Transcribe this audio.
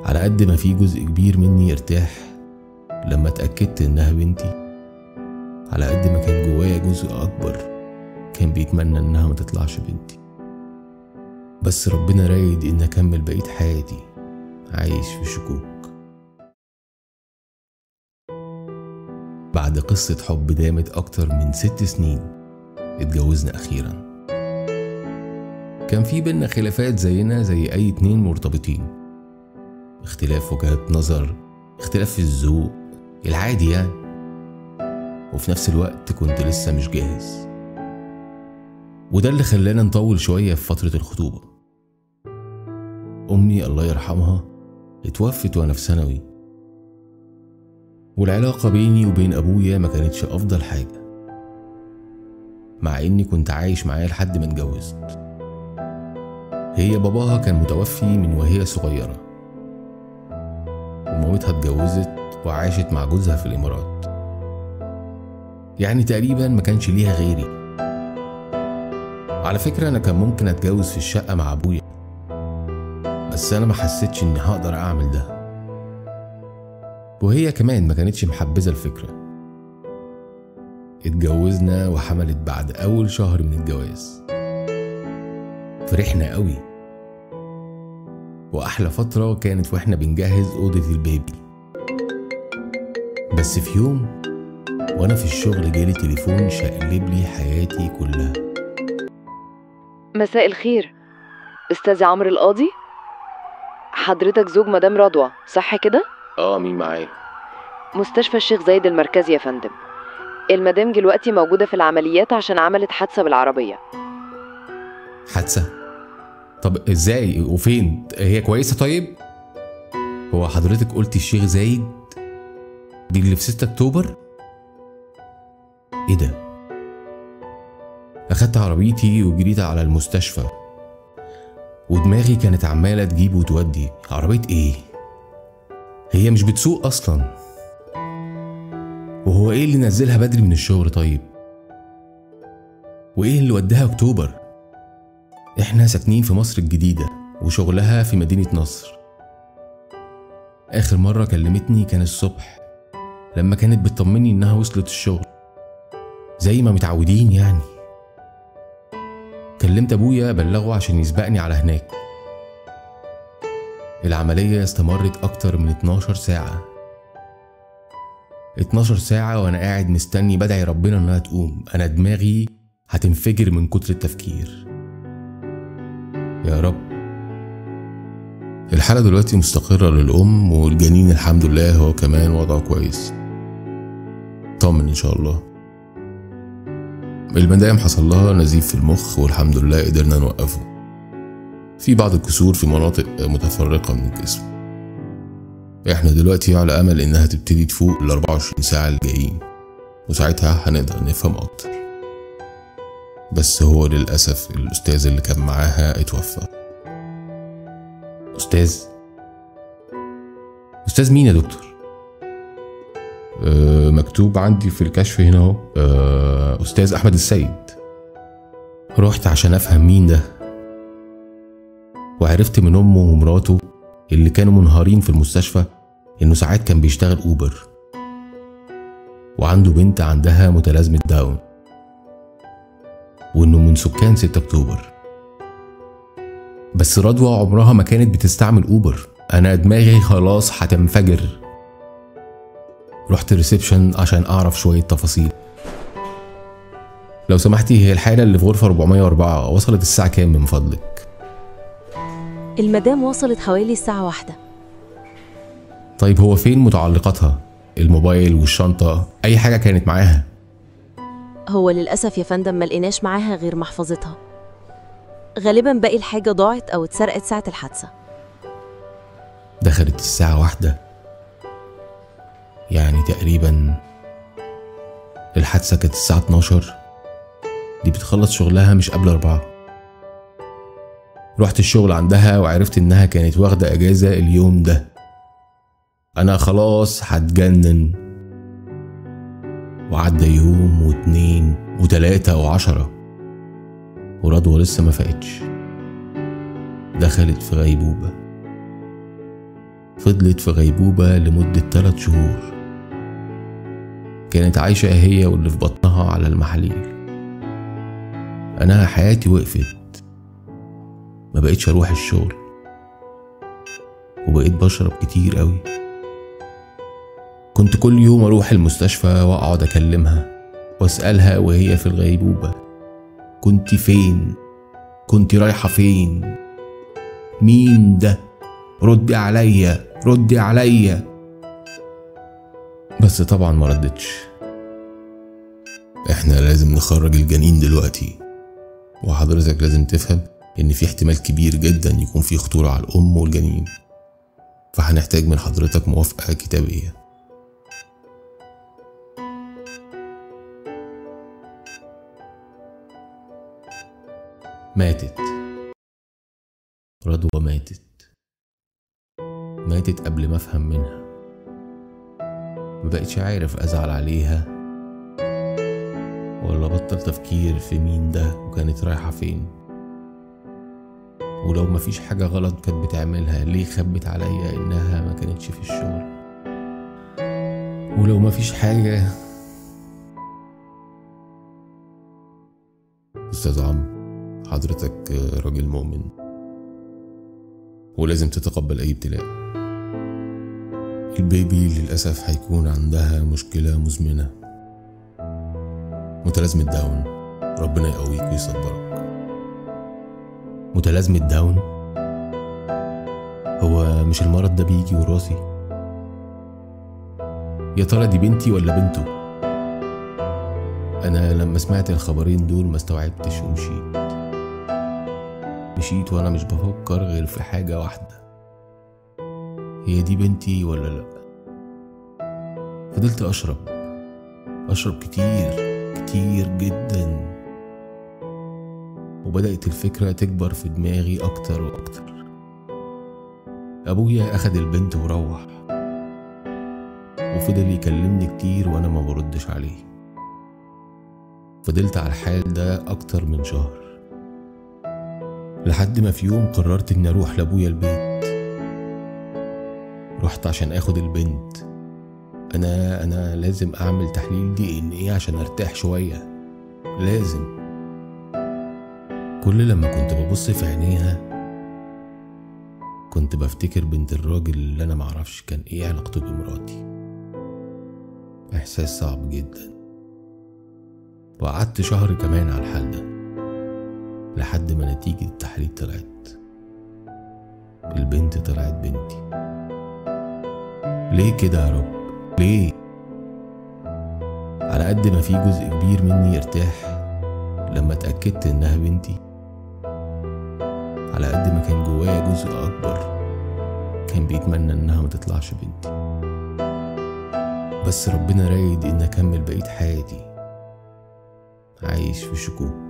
على قد ما في جزء كبير مني ارتاح لما اتأكدت إنها بنتي، على قد ما كان جوايا جزء أكبر كان بيتمنى إنها ما تطلعش بنتي. بس ربنا رايد إن أكمل بقية حياتي عايش في شكوك. بعد قصة حب دامت أكتر من 6 سنين اتجوزنا أخيرا. كان في بينا خلافات زينا زي أي 2 مرتبطين، اختلاف وجهات نظر، اختلاف في الذوق العادي يعني. وفي نفس الوقت كنت لسه مش جاهز، وده اللي خلانا نطول شوية في فترة الخطوبة. أمي الله يرحمها اتوفت وأنا في ثانوي، والعلاقة بيني وبين أبويا ما كانتش أفضل حاجة، مع إني كنت عايش معاه لحد ما اتجوزت. هي باباها كان متوفي من وهي صغيرة، ومامتها اتجوزت وعاشت مع جوزها في الإمارات، يعني تقريبا ما كانش ليها غيري. على فكرة أنا كان ممكن أتجوز في الشقة مع أبويا، بس أنا ما حسيتش إني هقدر أعمل ده، وهي كمان ما كانتش محبذة الفكرة. اتجوزنا وحملت بعد أول شهر من الجواز. فرحنا قوي، وأحلى فترة كانت وإحنا بنجهز أوضة البيبي. بس في يوم وأنا في الشغل جالي تليفون شقلب لي حياتي كلها. مساء الخير أستاذ عمرو القاضي، حضرتك زوج مدام رضوى صح كده؟ اه، مين معايا؟ مستشفى الشيخ زايد المركزي يا فندم. المدام دلوقتي موجودة في العمليات عشان عملت حادثة بالعربية. حادثة؟ طب ازاي وفين؟ هي كويسة؟ طيب هو حضرتك قلتي الشيخ زايد دي اللي في 6 اكتوبر؟ ايه ده؟ اخدت عربيتي وجريت على المستشفى، ودماغي كانت عمالة تجيب وتودي. عربية ايه؟ هي مش بتسوق اصلا، وهو ايه اللي نزلها بدري من الشغل طيب؟ وايه اللي وداها اكتوبر؟ احنا ساكنين في مصر الجديدة وشغلها في مدينة نصر. اخر مرة كلمتني كان الصبح لما كانت بتطمني انها وصلت الشغل زي ما متعودين يعني. كلمت ابويا بلغه عشان يسبقني على هناك. العملية استمرت اكتر من 12 ساعة. 12 ساعة وانا قاعد مستني بدعي ربنا انها تقوم. انا دماغي هتنفجر من كتر التفكير. يا رب. الحالة دلوقتي مستقرة للأم والجنين الحمد لله هو كمان وضعه كويس. طمن إن شاء الله. المدام حصل لها نزيف في المخ والحمد لله قدرنا نوقفه. في بعض الكسور في مناطق متفرقة من الجسم. احنا دلوقتي على أمل إنها تبتدي تفوق ال 24 ساعة الجايين، وساعتها هنقدر نفهم أكتر. بس هو للأسف الأستاذ اللي كان معاها اتوفى. أستاذ؟ أستاذ مين يا دكتور؟ مكتوب عندي في الكشف هنا اهو، أستاذ أحمد السيد. رحت عشان أفهم مين ده، وعرفت من أمه ومراته اللي كانوا منهارين في المستشفى إنه ساعات كان بيشتغل أوبر، وعنده بنت عندها متلازمة داون، وإنه من سكان 6 أكتوبر. بس رضوى عمرها ما كانت بتستعمل أوبر. أنا دماغي خلاص هتنفجر. رحت ال reception عشان أعرف شوية تفاصيل. لو سمحتي، هي الحالة اللي في غرفة 404 وصلت الساعة كام من فضلك؟ المدام وصلت حوالي الساعة 1. طيب هو فين متعلقاتها؟ الموبايل والشنطة، أي حاجة كانت معاها؟ هو للأسف يا فندم ما لقيناش معاها غير محفظتها. غالبا باقي الحاجة ضاعت أو اتسرقت ساعة الحادثة. دخلت الساعة 1، يعني تقريبا الحادثة كانت الساعة 12. دي بتخلص شغلها مش قبل 4. رحت الشغل عندها وعرفت إنها كانت واخدة أجازة اليوم ده. أنا خلاص هتجنن. وعدى يوم و2 و3 و10 ورضوى لسه ما فاقتش. دخلت في غيبوبة. فضلت في غيبوبة لمدة 3 شهور. كانت عايشة هي واللي في بطنها على المحاليل. أنا حياتي وقفت، ما بقيتش أروح الشغل، وبقيت بشرب كتير قوي. كنت كل يوم أروح المستشفى وأقعد أكلمها وأسألها وهي في الغيبوبة، كنت فين؟ كنت رايحة فين؟ مين ده؟ ردي عليا، ردي عليا. بس طبعا ما ردتش. احنا لازم نخرج الجنين دلوقتي، وحضرتك لازم تفهم ان في احتمال كبير جدا يكون في خطورة على الام والجنين، فهنحتاج من حضرتك موافقة كتابية. ماتت رضوى، ماتت قبل ما افهم منها. مبقتش عارف ازعل عليها ولا بطل تفكير في مين ده وكانت رايحة فين، ولو مفيش حاجة غلط كانت بتعملها ليه خبت عليا انها ما كانتش في الشغل، ولو مفيش حاجة. أستاذ عمرو، حضرتك راجل مؤمن ولازم تتقبل أي ابتلاء. البيبي للأسف هيكون عندها مشكلة مزمنة، متلازمة داون. ربنا يقويك ويصبرك. متلازمة داون؟ هو مش المرض ده بيجي وراثي؟ يا ترى دي بنتي ولا بنته؟ أنا لما سمعت الخبرين دول ما استوعبتش ومشيت. مشيت وأنا مش بفكر غير في حاجة واحدة، هي دي بنتي ولا لأ؟ فضلت أشرب كتير كتير جدا، وبدأت الفكرة تكبر في دماغي أكتر وأكتر. أبويا أخد البنت وروح، وفضل يكلمني كتير وأنا ما بردش عليه. فضلت على الحال ده أكتر من شهر، لحد ما في يوم قررت إني أروح لأبويا البيت. رحت عشان آخد البنت. أنا لازم أعمل تحليل DNA عشان أرتاح شوية، لازم. كل لما كنت ببص في عينيها كنت بفتكر بنت الراجل اللي أنا معرفش كان إيه علاقته بمراتي. إحساس صعب جدا. وقعدت شهر كمان على الحال ده لحد ما نتيجة التحليل طلعت. البنت طلعت بنتي. ليه كده يا رب؟ ليه؟ على قد ما في جزء كبير مني ارتاح لما اتأكدت انها بنتي، على قد ما كان جوايا جزء اكبر كان بيتمنى انها ما تطلعش بنتي. بس ربنا رايد ان اكمل بقية حياتي عايش في شكوك.